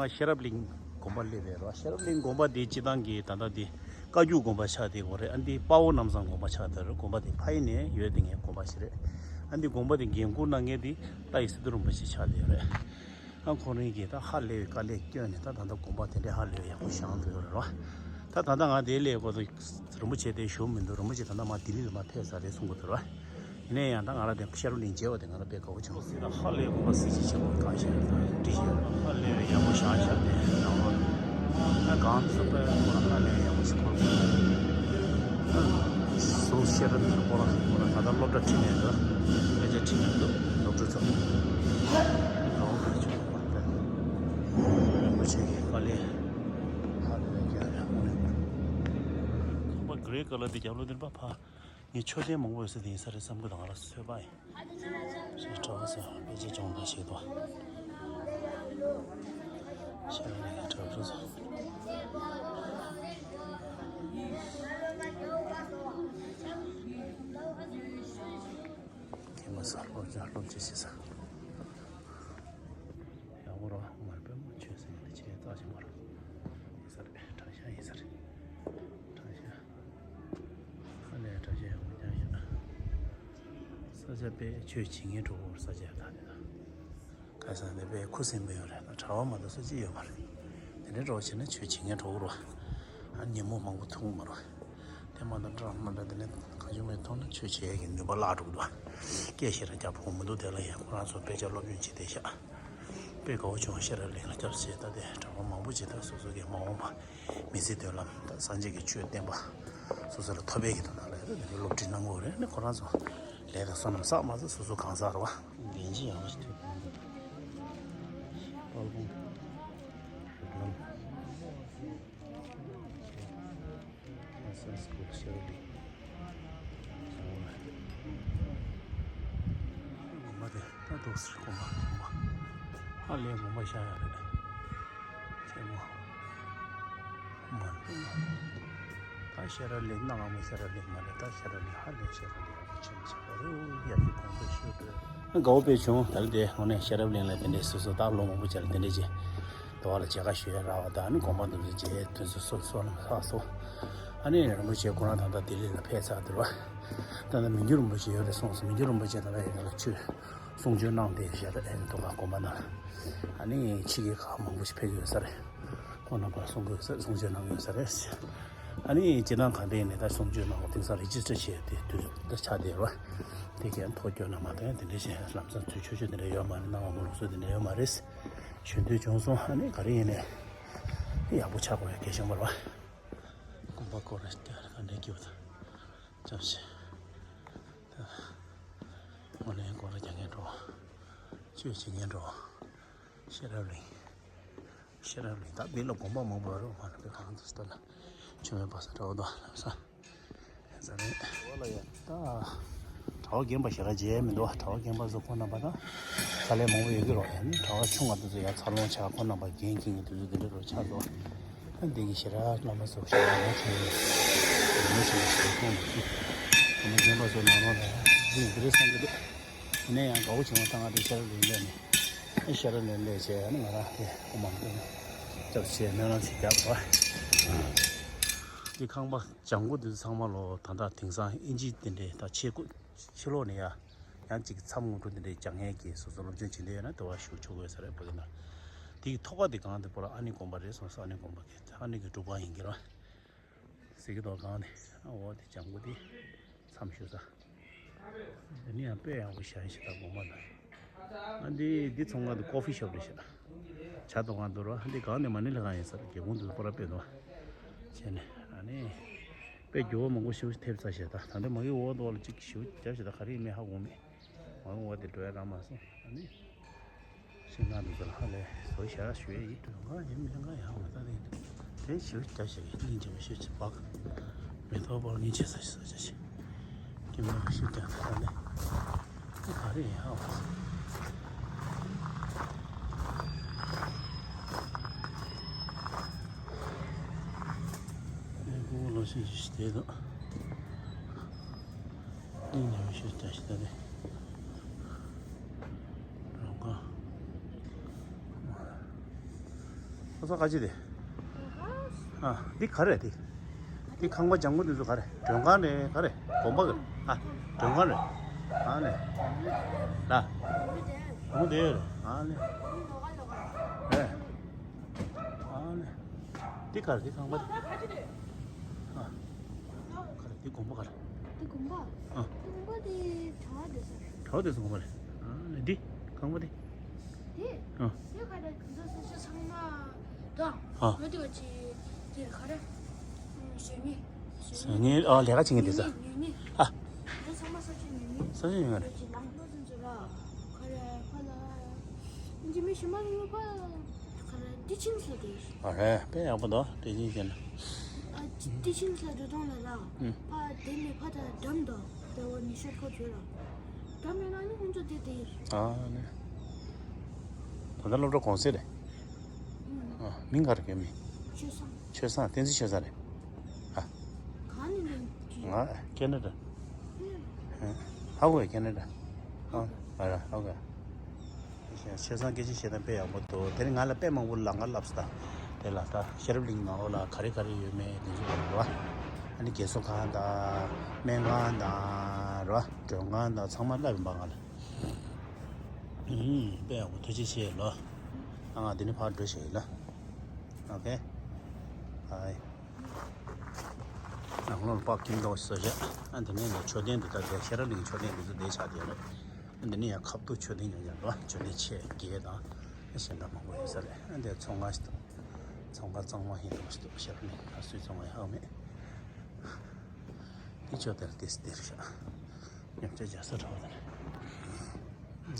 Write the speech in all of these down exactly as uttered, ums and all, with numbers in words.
ཤེས་རབ་གླིང་དགོན་པ་སླེབས་པའི་རོ། ཤེས་རབ་གླིང་དགོན་པ་འདི་སྤྱི་བཏང་གི་ད་ལྟ་འདི་བཀའ་བརྒྱུད་དགོན་པ་ཆགས་བསྡད་ཡོད་རེད། ཨ་འདི་དཔའ་བོ་རྣམ་བཟང་དགོན་པ་ཆགས་བསྡད་རེད། དགོན་པ་འདི་ཕ་ཡུལ་ནས་ཡོད་བསྡད་མཁན་དགོན་པ་ཞིག་རེད། ཨ་འདི་དགོན་པ་འདི་འགན་འཁུར་གནང་མཁན་འདི་ལྟ་ཡི་སི་ཏུ་རིན་པོ་ཆེ་ཆགས་བསྡད་ཡོད་རེད། ཨ་ཁོ་རང་གིས་ད་ཧ་ལས་པའི་དཀའ་ལས་བསྐྱོན་ནས་ད་ད་ལྟ་དགོན་པ་དེ་འདྲའི་ཧ་ལས་པའི་ཡག་པོ་བཞེངས་ཐུབ་ཡོད་རེད་རོ། ད་ད་ལྟ་ང་དེ་སླེབས་གོ་ཚོད། རིན་པོ་ཆེ་དེ་བཞུགས་མི་འདུག་རིན་པོ་ཆེ་ད་ལྟ་མར་ལྡི་ལི་ལ་མར་ཕེབས་ཚར་རེད་གསུང་གི་འདུག་ར། ཡིན་ན་ཡང་ད་ང་རང་དེ་ཤེས་རབ་གླིང་མཇལ་བ་དེ་ང་རང་དཔེ་དགའ་པོ་བྱུང་སྲིད། ད་ཧ་ལས་དགོན་པ་གཟི་བརྗིད་ཆེན་པོ་གང་ཞིག་ད་བྲིས་ཤིག་ཧ་ལས་པའི་ཡག་པོ་བཞག་བཞག་དེ་རང་ལོ་ད་གང་དུ་དཔེ་ཁོ་རང་ཧ་ལས་ཡག་པོ་ཞིག་ཁོ་རང་ཟུར་ཤེས་རབ་ཁོ་རང་ཁོ་རང་ད་ལྟ་སློབ་གྲྭ་ཁྲིད་ནས་འདུག་སློབ་གྲྭ་ཁྲིད་ནས་འདུག་སློབ་གྲྭ་ཚོ་དགའ་པོ་དཔེ་བྱུང་། རིན་པོ་ཆེ་གི་དཀའ་ལས་ཧ་ལས་པའི་ཡག་པོ་རེད། ཁང་པ་གྷི་རེ་ཀ་ལར་དེ་རྒྱབ་ལོགས་དེ་ཕ་ཕ། ངས་མཆོད་རྟེན་མང་པོ་ཡོད་ས་དེ་ཡིན་ས་རེད་བསམ་གི་འདུག་ང་ལ་ཚོད་དཔག་ཡིན། ཞེས་གྲྭ་པ་ཚོས་དཔེ་ཆ་སྦྱོང་སྟངས་ཤིག་འདུག་ཤེས་རབ་གླིང་གི་གྲྭ་པ་ཚོ། ཁྱེད་མ་ས་སློབ་སྦྱོང་སློབ་སྦྱོང་བྱེད་ས། ཡག་པོ་རོ། མར་པད་མ་མཆོད་ས་ཡིན་དེ་ཆེ་རྩ་ཆེན་པོ་རོ། ཡིན་ས་རེད། གྲྭ་ཤག་ཡིན་ས་རེད། གྲྭ་ཤག་ཧ་ལས་གྲྭ་ཤག་ཡག་པོ་རྐྱང་ཤག་ས་ཆ་དཔེ་ཆོས་བྱེད་མཁན་གྲོགས་པོ་ས་ཆ་ད་དེ་ད། ག་ས་ནས་དཔེ་ཁུ་སིམ་པོ་ཡོད་རེད། ད་གྲྭ་པ་མ་གཏོགས་སུ་གཅིག་ཡོད་མ་རེད། དེ་འདྲའི་གྲོགས་བྱས་ན་ཆོས་བྱེད་མཁན་གྲོགས་པོ་རོ། ཨ་ཉིན་མོ་མང་པོ་ཐུང་མ་རོ། དེ་མ་གཏོགས་འདྲ་མ་འདྲ་དེ་ནས་གང་བྱུང་མེད་མཐོང་ན་ཆོས་བྱེད་ཡས་ཀྱི་ནུས་པ་བརླག་འགྲོ་གི་འདུག་སྐད་ཤེས་ར་རྒྱག་ཕོག་མི་འདུག་དེ་ལ་ཡང་ཁོ་རང་ཚོ་དཔེ་ཆ་སློབ་སྦྱོང་བྱེད་བསྡད་ཤག་དཔེ་དགའ་བོ་བྱུང་། ཤེས་རབ་གླིང་ལ་སྐྱབས་བཅོལ་ད་དེ་གྲྭ་པ་མང་པོ་ཅིག་ད་སོ་སོ་གི་མ་འོངས་པ་མི་ཚེ་མདུན་ལམ་ད་སངས་རྒྱས་ཀྱི་ཆོས་བསྟན་པ་སོ་སོ་ལ་ཐོབ་པའི་གི་དོན་དག་ལ་ཡ་ད་དེ་སློབ་ཁྲིད་གནང་དགོས་རེད། ནི་ཁོ་རང་ཚོ་ལས་དང་བསོད་ནམས་བསགས་མ་ཟད་སོ་སོ་གང་ཟག་རེད་བ། འགན་ཅི་ཡང་མ་ཞིག་ཐོབ་གང་འདུག་དཔལ་སྤུངས། རུབ་ལམ། ཨ་སན་སི་ཀྲིཏ་ཤེས་རབ་གླིང་། དགོན་པ་དེ་ད་འདུག་སེ་དགོན་པ་དགོན་པ་ཧ་ལས་དགོན་པ་ཤ་ཡག་རེད། ཆེན་མོ། མ་ད་ཤེས་རབ་གླིང་གནའ་སྔ་མོ་ཤེས་རབ་གླིང་མ་རེད། ད་ཤེས་རབ་གླིང་ཧ་ལས་ཤེས་རབ་གླིང་ཆེན་པོ་ཆེ་བ་རེད། ཡག་གི་དགོན་པ་ཤོད་དགོས། དགའ་བོ་དཔེ་བྱུང་། ད་རེས་དེ་དངོས་གནས་ཤེས་རབ་གླིང་ལ་དེ་འདྲའི་སོ་སོ་ད་ལོ་མང་པོ་བྱས་ལ་དེ་འདྲའི་ཅིག་དོ་བ་ལ་མཇལ་ཁ་ཞུ་ཡ་རག་པ་དང་། ཨ་ནི་དགོན་པ་འདུག་ཅེས་དུས་ཚོད་སོ་སོ་ལ་ཧ་སོ། ཨ་ནི་རིན་པོ་ཆེ་ཁོ་རང་ད་ལྟ་ལྡི་ལི་ལ་ཕེབས་ཚར་འདུག་ར། ད་ལྟ་མི་འགྱུར་རིན་པོ་ཆེ་ཡོད་རེད་གསུངས་སོང་། མི་འགྱུར་རིན་པོ་ཆེ་ད་ལྟ་ཡོད་ལ་ཆོས་གསུང་ཆོས་གནང་བསྡད་ཤག་རེད། ཨ་ནི་དོ་ག་དགོན་པ་ནང་ལ་ཨ་ནི་ཕྱི་རྒྱལ་ཁག་མང་པོ་ཞིག་ཕེབས་ཀྱི་ཡོད་ས་རེད། ཁོང་རྣམ་པ་གསུང་གི་ཡོད་ས་རེད། གསུང་ཆོས་གནང་གི་ཡོད་ས་རེད། ཨ་ནི་སྤྱིར་བཏང་གང་ལྟར་ཡིན་ནའི་ད་གསུང་ཆོས་གནང་བ་དེང་སང་རེ་ཇི་སི་ཊར་བྱས་ཏེ་དུས་ད་ཆགས་བསྡད་རེད་བ། དེ་གས་ཐོ་སྐྱོན་ན་མ་གཏོགས་དེ་འདྲ་བྱས་ལམ་སང་ཚུར་ཆོས་ཆོས་དེ་འདྲ་ཡོད་མ་རེད། གནང་བ་མ་ལུགས་སྲོལ་དེ་འདྲ་ཡོད་མ་རེད། ཞུ་འདོད་བྱུང་སོང་། ཨ་ནི་ག་རེ་ཡིན་ནའི་ཡག་པོ་ཆགས་དགོས་ཡ་གལ་ཆེན་པོ་རེད་བ། དགོན་པ་སྐོར་ར་ག་འདྲ་སྐྱིད་པོ་དང་། ཅམ་ཤི། ད་ངོ་ལེན་སྐོར་ར་རྒྱག་མཁན་འགྲོ། ཆོས་བྱེད་མཁན་འགྲོ། ཤེས་རབ་གླིང་། ཤེས་རབ་གླིང་ད་འདི་ལ་དགོན་པ་མང་པོ་ཡོད་རེད། མ་ལ་པའི་གང་དུ་སྟོད་ལ་ཆུ་མེད་པ་ས་འགྲོ་འདུག་ལམ་སང་། ཟ་རེད། འོ་ལ་ཡ། ད་གྲྭ་པ་རྒན་པ་ཞེ་དྲག་མཇལ་མི་འདུག་གྲྭ་པ་རྒན་པ་ཚོ་ཁོ་རྣམ་པ་ད་དཀའ་ལས་མང་པོ་ཡོད་ཀྱི་རོགས། ཡང་ནི་གྲྭ་པ་ཆུང་བ་དེ་ཚོ་ཡར་འཚར་ལོངས་བྱས། ཁོ་རྣམ་པ་འགན་འཁྱེར་མཁན་དེ་ཚོ་དེ་འདྲ་རོགས་ཆགས་འདུག་ད་འདི་གི་ཞེ་དྲག་བླ་མ་ཚོ་ཞེ་དྲག་ངོ་ཆེ་ངོ་ཆེ་ཞེ་མཐོང་མི་ཤེས། ཁོ་མོ་རྒན་པ་ཚོ་ནང་ལོགས་ལ་ཡང་འདི་འདི་རེད་བསམ་གྱི་འདུག་ཡིན་ན་ཡང་དགའ་པོ་བྱུང་བ་ད་ང་དེ་ཤར་ལུས་ལས་ནས་ཨེ་ཤར་ལུས་ལས་བྱས་ཡང་ན་ང་རང་དེ་ཁོ་མང་པོ་སྐྱབས་བྱས་སྨོན་ལམ་ཞིག་བརྒྱབ་པ། འདི་ཁང་པ། ལྗང་གུ་འདི་ཚང་མ་ལོ་ད་ལྟ་དེང་སང་ཨིན་ཇི་དེ་འདྲའི་ད་ཕྱི་སྐུ་ཕྱི་ལོགས་ནས་ཡ་ཡང་ཅིག་མཚམས་སྔོན་འགྲོ་དེ་འདྲའི་རྒྱག་མཁན་གྱི་སོ་སོ་སློབ་སྦྱོང་བྱེད་འདོད་ཡོད་ན་དེ་བ་ཞུགས་ཆོག་གི་ཡོད་ས་རེད། བོད་ཀྱི་ནང་དེ་གི་ཐོག་ཁ་དེ་གང་དེ་པོ་ལ་ཨ་ནི་དགོན་པ་རེད་གསུངས་སོང་། ཨ་ནི་དགོན་པ་གི་ཨ་ནི་གི་སྒྲུབ་ཁང་ཡིན་གྱི་རེད་བ། ཟེར་གྱི་འདུག་གང་ནས་ཨ་འོ་དེ་ལྗང་གུ་དེ་མཚམས་ཞུགས་ས། དེ་ནི་ཡང་དཔེ་ཡག་པོ་བཞག་ཡིན་ཤག་ད་དགོན་པ་ནང་། ཨ་འདི་འདི་ཚོང་ཁང་དེ་ཀོ་ཕི་ཤོབ་རེད་ཤག་ཇ་འཐུང་ཁང་འདུག་ར། འདི་གང་ནས་མ་ཎི་ལྷ་ཁང་ཡིན་ས་རེད། སྒེའུ་ཁུང་དེ་ཚོ་པར་དཔེ་འདུག་བྱས་ནས་ཨ་ནི་དཔེ་འགྱུར་བ་མང་པོ་ཞེ་པོ་ཐེབས་ཚར་ཤག་ད་ད་འདི་མ་གི་འོག་འདུག་ལ་གཅིག་ཞེ་པོ་རྒྱབ་ཤག་ད་ག་རེ་ཡིན་མིན་ཧ་གོ་མེད། མ་གི་འོག་དེ་འགྲོ་ཡ་རག་མ་སོང་། ཨ་ནི། ཤིང་ནགས་འདི་ཚོ་ལ་ཧ་ལས་བཟོ་ཞར་ཞུ་ཡས་ཡིན། དོན་གང་ཡིན་མིན་གང་ཡང་མ་ལྟ་རེད། དེ་ཞུ་རྒྱ་ཞིག་སྙིང་རྗེ་མོ་ཞུ་ཅིག་བག་མེ་ཏོག་པར་ངན་ཆེ་ས་ཞིག་ས་ཆ་ཞིག་ཀྱི་མ་ཞུ་ཀྱང་ད་ལས་དེ་ག་རེ་ཡིན་ཧ་བ་ས། ཨེ་ཁོ་བོ་ལོ་ཤིག་ཞིག་དེ་དང་། ནི་ཉི་མ་ཤོད་ལྟ་ཞིག་ལྟ་རེད། རང་ག། ཁོ་ཚོ་ག་ཅི་དེ། ཨ། འདི་ག་རེ་འདི། འདི་ཁང་པ་ལྗང་ཁུ་འདི་ཚོ་ག་རེ། མགྲོན་ཁང་རེད་ག་རེ། དགོན་པ་ག་རེ། ཨ། མགྲོན་ཁང་རེད། ཨ་ནི། ལ། ལུང་དེ་ཡོད་རེད། ཨ་ནི། ཨེ། ཨ་ནི། འདི་ག་རེ་འདི་ཁང་པ་འདི། ཨ། ག་རེ་འདི་དགོན་པ་ག་རེ། འདི་དགོན་པ། ཨ། འདི་དགོན་པ་འདི་གྲྭ་བ་སྡོད་ས་རེད། གྲྭ་བ་སྡོད་ས་དགོན་པ་རེད། ཨ་ནི་འདི་ཁང་པ་འདི། དེ། ཨ། དེ་ག་རེ་ག་ཚོད་ས་ཆ་ཚང་མ་དང་། ཨ། མ་དེ་བ་ཅི་དེ་ག་རེ། ཨ། བཟོ་ངེས། བཟོ་ངེས། ཨ། ལས་ཀ་བྱེད་ངེས་དེ་ས། ཉོ་ངེས། ཨ། དེ་ཚང་མ་ས་ཆ་ཉོ་ངེས། ས་ཆ་ཉོ་ངེས་རེད། ཅི་ལང་ལོ་ཚོད་ཚོད་ར། ག་རེ་ཕ་ལ། ཨིན་ཇི་མི་ཤི་མ་ལོ་ཕ། ག་རེ་ཊི་ཆིང་ས་དེ། ཨ་རེད། དཔེ་ཡག་པོ་འདུག་ཊི་ཆིང་བྱས་ན། ཨ། ཊི་ཆིང་ས་འགྲོ་སྟངས་ལ་ར། ཨུམ། ཕ་དེ་ནས་ཕ་ད་འགྲམ་དང་དེ་བ་ཉི་ཤུ་ཁོ་བྱོས་ར། འགྲམ་མེད་ན་ནི་ཁོང་ཚོ་དེ་དེ་ཡིན། ཨ་ནི། ད་ལྟ་སློབ་གྲྭ་གུང་སེང་རེད། ཨུམ། ཨ། མིང་ག་རེ་གི་མིང་། ཆོས་བཟང་། ཆོས་བཟང་། བསྟན་འཛིན་ཆོས་བཟང་རེད། ཨ། ག་ནས་ལེན་གྱི། ང་ཁེ་ན་ཌ། ཨུམ། ཧ་གོ་ཡ་ཁེ་ན་ཌ། ཨ། ཨ་ར་ཧ་གོ་ཡ། ཆོས་བཟང་སྐད་ཆ་བཤད་སྟངས་དཔེ་ཡག་པོ་འདུག་དེ་ནི་ང་ལ་དཔེ་མང་པོ་ལབ་ང་ལབ་སོང་ད། དེ་ལ་ད་ཤེས་རབ་གླིང་ནང་ལོགས་ལ་ག་རེ་ག་རེ་ཡོད་མེད་དེ་ཚོ་ཡོད་རེད་བ། ཨ་ནི་རྒས་གསོ་ཁང་དང་སྨན་ཁང་དང་རེད་བ། མགྲོན་ཁང་དང་ཚང་མ་ལབ་ཡིན་པ་ང་ལ། ཨུམ། དཔེ་ཡག་པོ། ཐུགས་རྗེ་ཆེ་ལོ། ཨ། ང་འདི་ནས་ཕར་འགྲོ་ཞིག་ཡིན་ལ། ཨོ་ཁེ། ཨའི། ནང་ལོགས་ལ་པར་ཀིང་འདྲ་བོ་ཞིག་བཟོས་བཞག་ཨ། འདི་ནས་ནི་མཆོད་རྟེན་འདི་དག་དེ་ཤེས་རབ་གླིང་མཆོད་རྟེན་འདི་ཚོ་འདིར་ཆགས་བསྡད་ཡོད་རེད། ཨ། འདི་ནས་ཡང་ཁ་ཐུག་མཆོད་རྟེན་ཡང་ཡང་འགྲོ། མཆོད་རྟེན་ཆེ་བརྒྱད་དང་། ཨ། གཞན་དག་མང་པོ་ཡོད་ས་རེད། ཨ། འདིར་ཚོང་ཁང་ཞིག་འདུག་ཚོང་ཁང་གཙང་མ་ཡིན་འདྲ་བོ་ཞིག་འདུག་ཤེས་རབ་གླིང་ལ་སུའི་ཚོང་ཁང་ཡང་ཧ་གོ་མེད། འདི་ཅོག་དེར་ཏེས་དེར་ཤག་ཉམས་ཆག་རྒྱག་ས་འདྲ་བོ་དེ་རེད།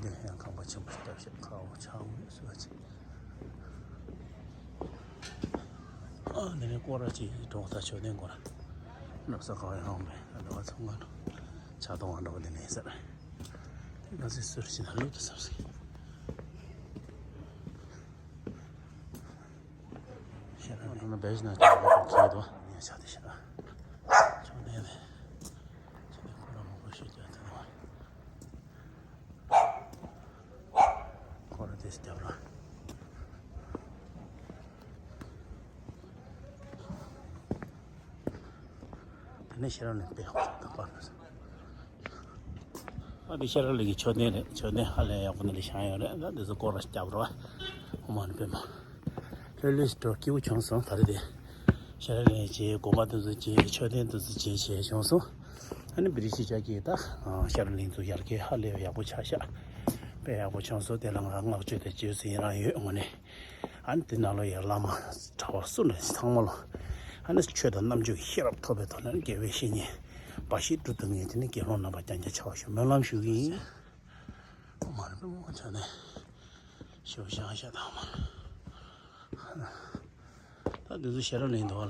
འདི་ཡང་ཁང་པ་ཆེན་པོ་ཞིག་བཏབ་ཤག་ཁ་བོ་ཆག་མོ་སུ་བ་ཆེ། ཨ། འདི་ནས་སྐོར་ར་ཅིག་གྲོགས་ད་མཆོད་རྟེན་སྐོར་ར། ནགས་ས་གང་ཡང་ཧང་མེད། ཨ། འདི་བ་ཚང་མ་ཆག་གཏོང་བ་འདྲ་བོ་འདི་ནས་ཡིན་ས་རེད། དེ་ག་ཚོད་ཟུར་ཞིག་ན་ལུག་ཏུ་ཟབ་ཟིག་ཤེས་རབ་ན་བེ་ཤི་ན་ཅག་གི་ཁྱེད་དོ་ཉེ་ཆ་དེ་ཤེས་རབ་ཆོག་ནས་ནས་ཁོ་རང་མང་པོ་ཤོད་ཀྱང་ཐུབ་པ། ཁོ་རང་དེ་སྟེར་ར། དེ་ནས་ཤེས་རབ་ནས་དཔེ་ཡག་པོ་ད་པར་ནས། ཨ། འདི་ཤེས་རབ་གླིང་གི་མཆོད་རྟེན་རེད། མཆོད་རྟེན་ཧ་ལས་ཡག་པོ་འདི་ལ་བཞེངས་ཡོད་རེད། ད་འདི་ཚོ་སྐོར་ར་རྒྱབ་རོགས། ཨོ་མ་ནི་པད་མ། ལྷོད་ལྷོད་འགྲོ་སྐྱིད་པོ་བྱུང་སོང་། ད་རེས་དེ་ཤེས་རབ་གླིང་བྱས། དགོན་པ་འདི་ཚོ་བྱས། མཆོད་རྟེན་འདི་ཚོ་བྱས་བྱས་བྱུང་སོང་། ཨ་ནི་བི་རི་ཤི་ཅག་གིས་ད་ཤེས་རབ་གླིང་ཚོ་ཡར་རྒྱས་ཧ་ལས་ཡག་པོ་ཆགས་ཤག་དཔེ་ཡག་པོ་བྱུང་སོང་། དེ་ལ་ང་བསྔགས་བརྗོད་དེ་བརྗོད་ཟིན་རང་ཡོད་དངོས་གནས། ཨ་ནི་དེ་ནང་ལོགས་ཡར་བླ་མ་གྲྭ་པ་སུ་འདྲ་ཚང་མ་ལ་ཨ་ནི་ཆོས་དང་རྣམ་དཔྱོད་ཀྱི་ཤེས་རབ་ཐོབ་པའི་ཐོག་ནས་དགེ་བའི་བཤེས་གཉེན་འབའ་ཞིག་བསྒྲུབ་ཐུབ་མཁན་དེ་ནི་དགེ་སློང་རྣམ་པ་རྐྱང་རྐྱང་ཆགས་པ་ཞིག་སྨོན་ལམ་ཞུ་གི་ཡིན། མ་རེད་པས་མོ་ཆ་ནས་ཞེ་པོ་ཞང་ཤ་དང་མ། ད་འདི་ཚོ་ཤེས་རབ་གླིང་འདུག་ལ་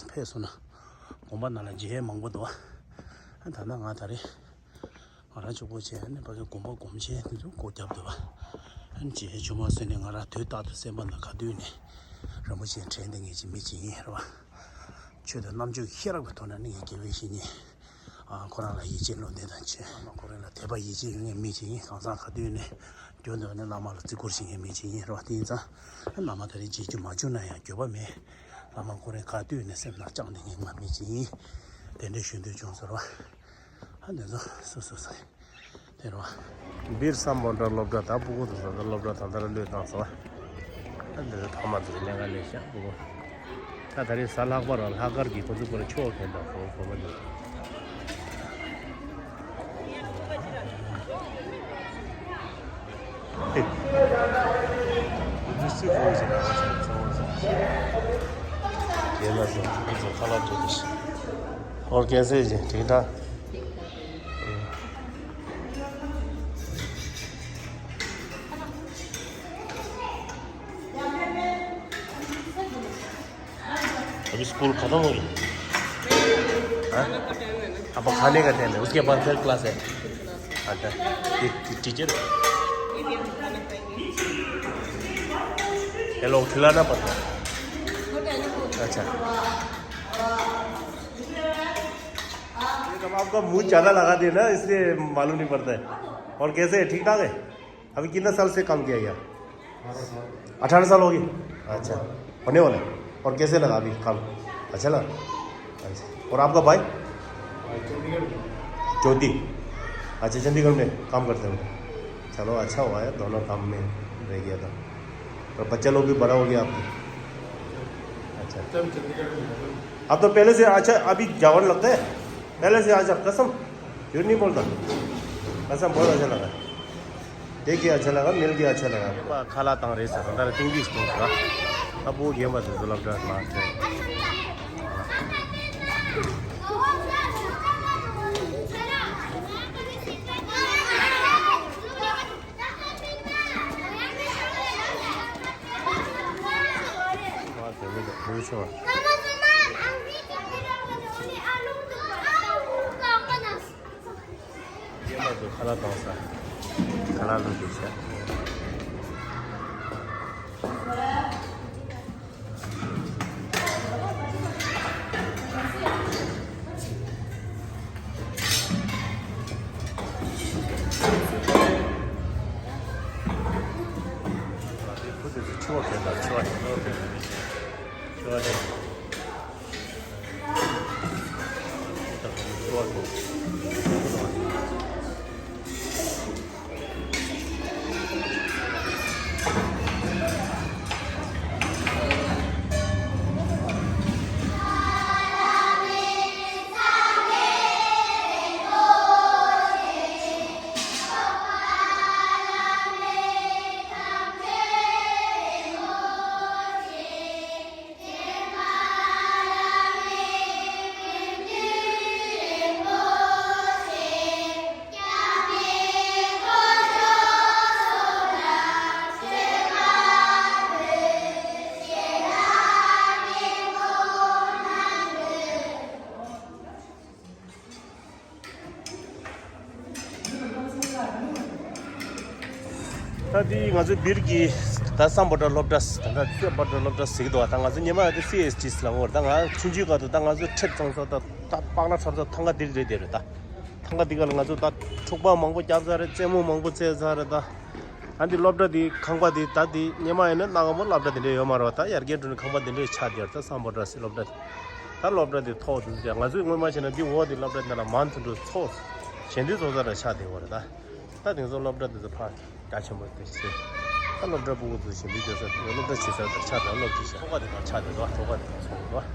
ཕེབས་སོང་ན་དགོན་པ་ནང་ལ་མཇལ་མང་པོ་འདུག་ཨ། ད་ནང་ང་ད་རེས། ང་རང་གཅིག་པོ་བྱས་ནས་ཕ་གི་དགོན་པ་སྒོམ་ཆེན་དེ་ཚོ་སྒོ་བརྒྱབ་འདུག་པ། ཨ་ནི་རྗེས་ཆུང་མ་ཟེར་ནས་ང་རང་དུས་རྟག་ཏུ་སེམས་པ་ནང་ག་དུས་ནས་རིན་པོ་ཆེ་དྲན་བསྡད་མཁན་གྱི་མི་གཅིག་ཡིན་རེད་པ། ཆོས་དང་རྣམ་དཔྱོད་ཀྱི་ཤེས་རབ་ཀྱི་ཐོག་ནས་ནི་ངའི་དགེ་བའི་བཤེས་གཉེན། ཨ། ཁོ་རང་ལ་ཡིད་ཆེས་བློ་འདྲེན་དང་བཅས་ཨ་མ་ཁོ་རང་ལ་དད་པ་ཡིད་ཆེས་ཡོད་མཁན་མི་གཅིག་ཡིན། གང་ཟག་ག་དུས་ནས་རྒྱུ་འདོད་ནས་བླ་མ་ལ་བརྩི་བཀུར་བྱེད་མཁན་མི་གཅིག་ཡིན་རེད་པ། དེ་ཡིན་ཙང་བླ་མ་ད་རེས་མཇལ་རྒྱུ་མ་བྱུང་ན་ཡང་འགྱོད་པ་མེད། བླ་མ་ཁོ་རང་ག་དུས་ནས་སེམས་ནང་བཅངས་བསྡད་མཁན་ང་མི་གཅིག་ཡིན། དེ་འདྲ་ཞུ་འདོད་བྱུང་ཟེར་བ། ཨ། འདི་ཚོ་སོ་སོ་སོ་དེ་རེད་བ། བིར་སམ་བྷོ་ཊ་སློབ་གྲྭ་དང་སྤུ་གུ་དེ་ཚོ་སློབ་གྲྭ་ད་ལྟ་ར་བློས་བཏང་སོང་བ། ཨ། འདི་ཚོ་ཐོག་མ་དེ་ཚོ་ཉེན་ཁ་ལས་ཤག་སྤུ་གུ། ད་ད་རེས་གཟའ་ལྷག་པ་ར་ལྷག་དཀར་གྱི་ཁོ་ཚོ་པོ་ར་ཆོ་ག་འཁྱེར་འདུག་གོ་གོ་མ་འདུག और कैसे हैं जी? ठीक ठाक? अभी स्कूल खत्म हो गया? हाँ? अब खाने का टाइम है, उसके बाद फिर क्लास है। अच्छा, टी-, टी-, टीचर? ये लोग खिलाना पड़ता है। अच्छा। ये तो आपका मुंह ज्यादा लगा दिया ना, इसलिए मालूम नहीं पड़ता है। और कैसे है, ठीक ठाक है? अभी कितना साल से काम किया गया? अठारह साल हो गए। अच्छा। होने वाला है। और कैसे लगा अभी काम? अच्छा लगा? अच्छा। और आपका भाई? भाई चंडीगढ़ में। ज्योति। अच्छा, चंडीगढ़ में काम करते हो? चलो, अच्छा हुआ है, दोनों काम में रह गया था। और बच्चा लोग भी बड़ा हो गया आपके। अच्छा। तब चंडीगढ़ में है। आप तो पहले से अच्छा अभी जावर लगता है? पहले से अच्छा, कसम झूठ नहीं बोलता, कसम बहुत अच्छा लगा। देख के अच्छा लगा, मिल के अच्छा लगा। ཁ་ལག་བཏང་རེད་ཟེར། ད་ལྟ་ཏིང་ཏིང་གཏོང་ཟེར། ད་བུ་རྒན་པ་དེ་ཚོ་སློབ་གྲྭ་ལ་ཟེར། རྒན་པ་ཚོ་ཁ་ལག་གཏོང་ས། ཁ་ལག་བླུགས་ཏེ་བཞག་ཕུ་དེ་ཚོ་ཆུ་བ་གས་དང་ཆུ་བ་ཆུ་བ་དེ། ད་འདི་ང་ཚོའི་སྦིར་གྱི་ད་སམ་བྷོ་ཊ་སློབ་གྲྭ། ད་ད་སམ་བྷོ་ཊ་སློབ་གྲྭ་ཟེར་གྱི་འདུག་ད་ང་ཚོ་སྔོན་མ་ད་སི་ཨེས་ཊི་ལབ་ཀྱི་ཡོད་རེད། ད་ང་ཆུང་ཆུང་སྐབས་དུ་ད་ང་ཚོ་ཁྲེབ་ཚོང་ས་ད་ད་པགས་ནག་འཁྲབ་ས་ཐང་ག་འདི་རེད། དེ་རེད། ད་ཐང་ག་འདི་ག་ལ་ང་ཚོ་ད་འཁྲུག་པ་མང་པོ་བརྒྱབ་ཚར་རེད། རྩེད་མོ་མང་པོ་རྩེས་ཚར་རེད། ད་ཨ་འདི་སློབ་གྲྭ་འདི་ཁང་པ་འདི་ད་འདི་སྔོན་མ་ཡིན་ན་གནའ་སྔ་མོ་སློབ་གྲྭ་འདི་འདྲ་ཡོད་མ་རེད་པ། ད་ཡར་རྒྱས་འགྲོ་ནས་ཁང་པ་འདི་འདྲ་ཆགས་བསྡད་ཡོད་རེད། ད་སམ་བྷོ་ཊ་སློབ་གྲྭ་འདི། ད་སློབ་གྲྭ་འདི་ཐོག་འདི་ཚོ་ང་ཚོས་སྔོན་མ་བྱས་ན་འདི་འོག་འདི་སློབ་གྲྭ་འདི་ལ་མང་དུ་འགྲོ་ཚོགས་ཞལ་འདོན་ཚོགས་ས་ར་ཆགས་བསྡད་ཡོད་རེད། ད་ད་དེང་སང་སློབ་གྲྭ་འདི་ཚོ་ཕར་རྒྱ་ཆེན་པོ་དེ་བྱས། ད་སློབ་གྲྭ་སྤུ་གུ་ཚོ་ཞལ་འདོན་བྱེད་ས་སློབ་གྲྭ་བྱེད་ས་དེར་ཆགས་བསྡད། སློབ་གྲྭ་བྱེད་ས་ཐོག་ཁ་དེ་དང་ཆགས་བསྡད་འདུག་ཐོག་ཁ་དེ་དང་ཚོགས་འདུག་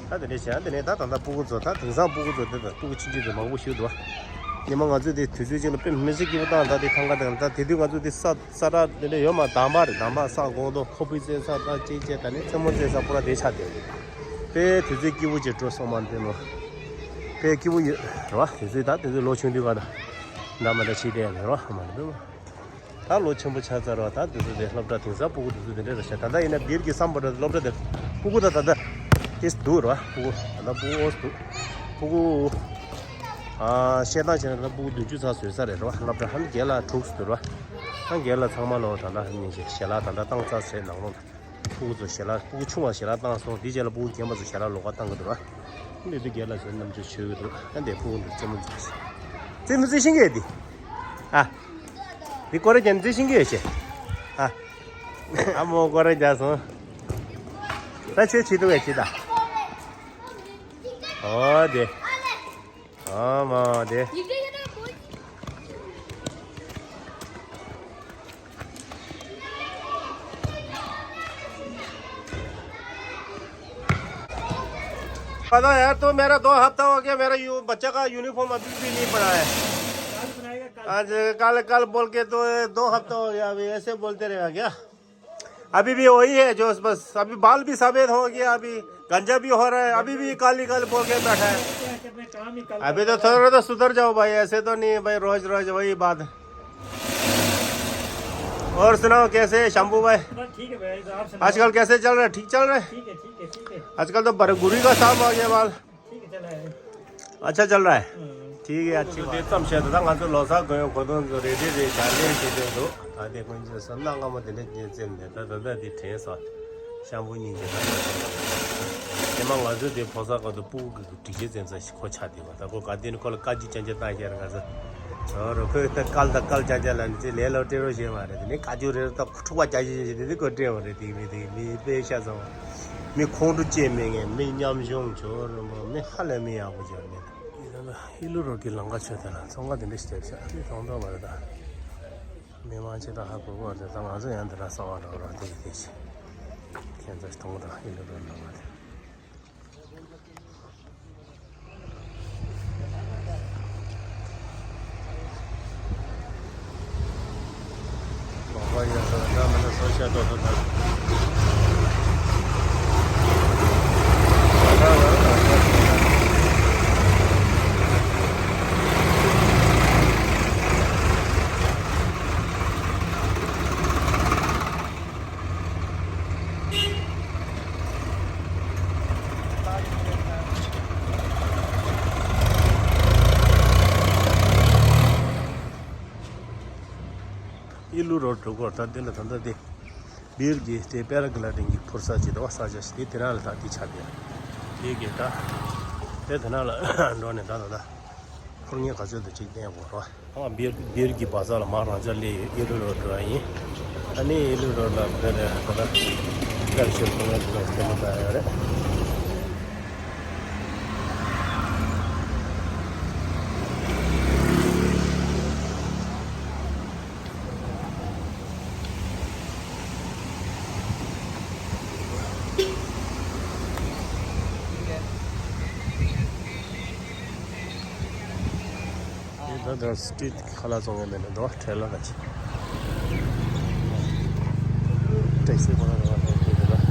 ད་དེ་འདྲ་བྱས། ཨ་དེ་ནས་ད་ད་ལྟ་སྤུ་གུ་ཚོ་ད་དེང་སང་སྤུ་གུ་ཚོ་དེ་དང་སྤུ་གུ་ཆུང་ཆུང་དེ་མང་པོ་ཞིག་འདུག་སྔོན་མ་ང་ཚོས་དེ་དུས་ཚོད་ཅིག་ལ་དཔེ་མི་སྲིད་སྐྱིད་པོ་བཏང་། ད་དེ་ཁང་ཁ་དེ་ལ་ད་དེ་དུས་ང་ཚོ་དེ་ས་ས་ཁྲ་དེ་འདྲ་ཡོད་མ། དམ་པ་རེད། དམ་པ་ས་དགོང་དུ་ཁོ་ཕུ་རྩེ་ས་ད་ཅིག་བྱས། ད་ནི་རྩེད་མོ་རྩེ་ས་པུ་ར་དེ་ཆགས་བསྡད་ཡོད། དཔེ་དུས་ཚོད་སྐྱིད་པོ་ཅིག་འགྲོ་སོང་མ་འདི་ནོ། དཔེ་སྐྱིད་པོ་ཡོད་རེད་པ། དུས་ཚོད་ད་དུས་ཚོད་ལོ་ཆུང་དུས་ག་ད་འདྲ་མ་འདྲ་བྱེད་བསྡད་ཡོད་རེད་པ། མ་རེད་པ། ད་ལོ་ཆེན་པོ་ཆགས་ཚར་བ། ད་དུས་ཚོད་དེ་སློབ་གྲྭ་དེང་སང་སྤུ་གུ་དུས་ཚོད་དེ་འདྲ་རེད་ཤག་ད་ལྟ་ཡིན་ན་སྦིར་གྱི་སམ་བྷོ་ཊ་སློབ་གྲྭ་དེ་སྤུ་གུ་ད་ད་ལྟ་ཏིས་འདུག་རེད་པ། སྤུ་གུ་ད་ལྟ་སྤུ་གུ་འོས་འདུག་སྤུ་གུ་ཨ་བཤད་སྟངས་བྱས་ན་ད་ལྟ་སྤུ་གུ་བདུན་ཅུ་ཚར་བཟོས་ཚར་རེད་རེད་པ། སློབ་གྲྭ་ཧ་ནི་བརྒྱད་ལ་དྲུག་ཙམ་འདུག་རེད་པ། ཧ་བརྒྱད་ལ་ཚང་མ་ལོ་ད་ལྟ་ཉིན་ཞིག་ཞལ་ལག་ད་ལྟ་བཏང་ཚར་ཚེ་ནང་ལོགས་ལ་སྤུ་གུ་ཚོ་ཞལ་ལག་སྤུ་གུ་ཆུང་བ་ཞལ་ལག་བཏང་སོང་། དེའི་རྗེས་ལ་སྤུ་གུ་རྒན་པ་ཚོ་ཞལ་ལག་ལོགས་ཀ་བཏང་གི་འདུག་རེད་པ། འདི་དུས་རྒྱལ་ལ་ཚོས་རྣམ་དཔྱོད་བྱོས་ཀྱི་འདུག་ཨ་འདི་ཕུ་བོ་འདི་རྩེད་མོ་རྩེ། རྩེད་མོ་རྩེ་ཤེས་ཀྱི་འདི། ཨ། འདི་སྐོར་ར་རྒྱག་རྩེ་ཤེས་ཀྱི་ཡོད་ཤེས། ཨ། ཨ་མོ་སྐོར་ར་རྒྱག་སོང་། ད་ཁྱོད་བྱེད་ཐུབ་པས་བྱེད་ད། ཨོ་དེ། ཨ་མ་དེ། पता है यार, तो मेरा दो हफ्ता हो गया, मेरा यू-, बच्चा का यूनिफॉर्म अभी भी नहीं बना है। आज कल, कल बोल के तो दो हफ्ता हो गया, अभी ऐसे बोलते रहेगा क्या? अभी भी वही है जोश, बस अभी बाल भी सफेद हो गया, अभी गंजा भी हो रहा है, अभी भी काली काली बोल के बैठा है। अभी तो थोड़ा तो सुधर जाओ भाई, ऐसे तो नहीं है भाई, रोज रोज वही बात। और सुनाओ, कैसे है शंभू भाई? बस ठीक है भाई, तो आप सुनाओ। आजकल कैसे चल रहा है? ठीक चल रहा है? ठीक है, ठीक है, ठीक है। आजकल तो बरगुरी का साहब आ गया बाल। ठीक है, चल रहा है। अच्छा चल रहा है। हम्म। ठीक है, अच्छी बात। ཙམ་བཤད་དུས་ད་ང་ཚོ་ལོ་གསར་དགོན་གོ་དོན་ཚོ་རེ་རེ་རེ་ཞལ་འདོན་བྱེད་དོན་དུ་ད་དེ་དཀོན་མཆོག་གསུམ་གནའ་སྔ་མོ་དེ་འདྲ་རྙེད་ཙམ་ནས་ད་ད་ལྟ་འདི་དྲན་སོང་། ཤམ་བུ་སྙིང་རྗེ་ད། དེ་མ་ང་ཚོ་དེ་ཕོ་གསར་སྐབས་དུ་སྤུ་གུ་གི་སྒྲིག་ཆས་འཛིན་ས་ཞིག་ཁོ་ཆགས་བསྡད་པ། ད་ཁོ་ག་དེ་ནི་ཁོ་ལ་བཀའ་བཀྱོན་རྐྱང་རྐྱང་བཏང་ཤེར་ང་ཚོ། ཨོ་རོ་ཁོས་ད་སྐལ་ད་སྐལ་རྐྱང་རྐྱང་ལ་ནི་ཚེ་ལས་སླ་སྤྲད་རོགས་བྱས་མ་རེད། དེ་ནི་བཀའ་བཀྱོན་རེ་རེ་ད་འཁྲུག་པ་རྐྱང་རྐྱང་བྱས་དེ་ནི་ཁོ་སྤྲད་པ་རེད། དེ་མི་དེ་མི་དཔེ་ཤ་ཚ་བ། མི་ཁོང་ཁྲོ་སྐྱེ་མེད་ངས་མི་ཉམ་ཆུང་ཆོག་རོ་མོ་མི་ཧ་ལས་མི་ཡག་པོ་ཆོག་མེད། ཡིན་ན་ཧི་ལུ་རོ་གི་ལམ་ཁ་ཆོད་དེ་ན་ཚོང་ཁང་དེ་འདྲ་ཞིག་བརྒྱབ་ཤག་མི་མཐོང་མདོག་མ་རེད་ད། མི་མང་ཆེ་ད་ཧ་གོ་གོ་རེད། ད་ང་ཚོ་ཡང་འདི་ར་གསང་བ་འགྲོ་རོགས་དེ་ཡི་དེ་ཞིག་ཁྱེད་ཚོ་མཐོང་གོ་ད་ཧི་ལུ་རོ་ལམ་ཁ་དེ། ཨི་ལུ་རོ་འགྲོ་སྐོར་ད་འདི་ལ་ད་ལྟ་དེ་བིར་གྱི་དེ་པེ་ར་གི་ལ་ཌིང་གི་འཕུར་ས་ཅིག་འདུག་བ། ས་ཆ་ཞིག་དེ་དེ་རང་ལ་ད་དེ་ཆགས་དེ་དེ་གི་ད་དེ་དེ་ནང་ལ་འགྲོ་ནས་ད་ད་ད་འཕུར་མཁན་ག་ཚོད་དུ་ཅིག་བསྟན་དགོས་རོགས། ཨ་བིར་བིར་གྱི་བ་ས་ལ་མར་རང་ཅག་སླེབས་ཡོད། ཨི་ལུ་རོ་འགྲོ་བ་ཡིན། ཨ་ནི་ཨི་ལུ་རོ་ལ་བོད་ལ་གོ་ད་སྐར་ཞིག་འཕུར་མཁན་དེ་ལ་སྟོན་མ་ད་ཡོད་རེད། ད་ལྟ་སི་ཊི་རི་ཊི་ཁ་ལག་བཙོང་མཁན་མེད་ན་འདུག་ཊེ་ལར་ལ་ཅིག་ཊེག་སི་ཁོ་རང་རང་ལ་ཕེབས་ཡོད་ལ།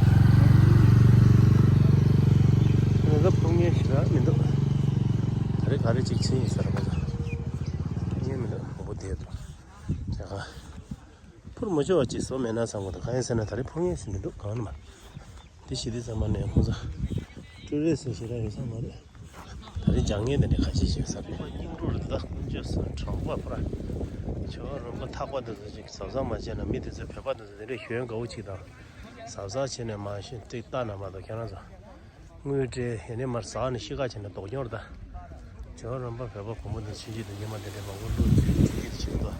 ད་ལྟ་འཕུར་མཁན་ཞིག་རང་མི་འདུག་ད་རེས་ག་རེ་ཅིག་ཕྱིན་ཡིན་ས་རེད་པ། ད་འཕུར་མཁན་མི་འདུག་མང་པོ་བསྡད་འདུག་ཇ་ཁང་། འཕུར་མ་ཆོག་པ་ཅིག་བཟོ་མེད་ན་བསམ་གི་འདུག་གང་ཡིན་ཟེར་ན་ད་རེས་འཕུར་མཁན་ཞིག་མི་འདུག་གང་ན་མ། འདི་ཞི་བདེ་ཚང་མ་ནས་ཁོང་ཚོ་ཀྲུའུ་རེ་སི་ཞེ་དྲག་ཡོད་ས་མ་རེད། ད་རེས་སྦྱང་མཁན་དེ་འདྲ་ཁ་ཤས་ཤིག་ཡོད་ས་རེད། སྙིང་རུས་རེད་ད་ཀུན་སྤྱོད་སུ་དྲང་པོ་ཕར་ཇོ་བོ་རིན་པོ་ཐག་པ་དེ་ཚོ་ཅིག་གཟབ་གཟབ་མ་བྱས་ན་མི་དེ་ཚོ་བོད་པ་དེ་ཚོ་དེ་འདྲ་ཞོན་དགའ་བོ་ཅིག་དང་གཟབ་གཟབ་བྱས་ནས་མ་ཤེས་ཏིག་ལྟ་ན་མ་གཏོགས་ཁྱེད་རང་ཚོ་དངུལ་སྤྲད་ཡེ་ནས་མར་ཟག་ནས་ཤི་ཁ་བྱས་ནས་ལྡོག་རྐྱང་རེད་ད། ཇོ་བོ་རིན་པོ་བོད་པ་བུ་མོ་དེ་ཆུང་ཆུང་དེ་ཉི་མ་དེ་འདྲ་མང་པོ་བླུགས་ཏེ་ཅིག་ཡིད་ཆེས་དོ་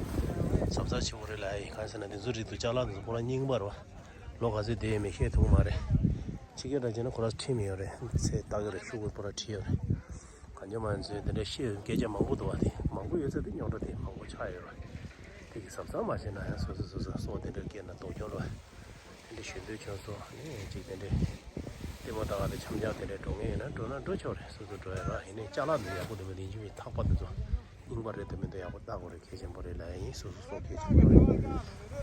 གཟབ་གཟབ་བྱེད་དགོས་རེད་ལ་ཡིན། གང་ཟེར་ན་དེ་ཚོ་རིགས་དུ་ཅ་ལག་དེ་ཚོ་ཁོ་རང་རྙིང་པ་རེད་བ། ལོ་ག་ཚོད་བསྡད་ཡོད་མེད་ཤེས་ཐུབ་མ་རེད། ཕྱི་རྒྱལ་འདྲ་བྱས་ན་ཁོ་རང་ཁྲིམས་ཡོད་རེད། ཚེ་ལྟ་གི་རེད། ཤོག་གུ་ཁོ་རང་བྲིས་ཡོད་རེད། གང་ཅི་མ་ཚོས་འདི་འདྲ་བཤད་སྐད་ཆ་མང་པོ་འདུག་བ། དེ་མང་པོ་ཡོད་ཚད་དེ་རྙོག་དྲ་དེ་མང་པོ་ཆགས་ཡོད་རེད། དེ་གི་གཟབ་གཟབ་མ་བྱས་ན་ཡང་སོ་སོ་སོ་སོ་སྲོག་དེ་འདྲ་སྐྱེལ་ན་ལྡོག་སྐྱོར་རེད། དེ་འདྲ་ཞུ་འདོད་བྱུང་སོང་། ཨ་ནི་ཅིག་དེ་འདྲ་ལྟད་མོ་ལྟ་ག་དེ་འཆམ་འཆམ་དེ་འདྲ་འགྲོ་མཁན་ཡོད་ན་འགྲོ་ན་འགྲོ་ཆོག་རེད། སོ་སོ་འགྲོ་ཡ་ར། ཡིན་ནའི་ཅ་ལག་འདི་ཡག་པོ་འདུག་མི་འདུག་ཡིན་གཅིག་མིན་ཐག་པ་འདི་ཚོ་རྙིང་པ་རེད་འདུག་མི་འདུག་ཡག་པོ་ལྟ་དགོས་རེད། གལ་ཆེན་པོ་རེད་ལ་ཡིན། སོ་སོ་སྲོག་སྐྱེལ་ཆོག་རེད།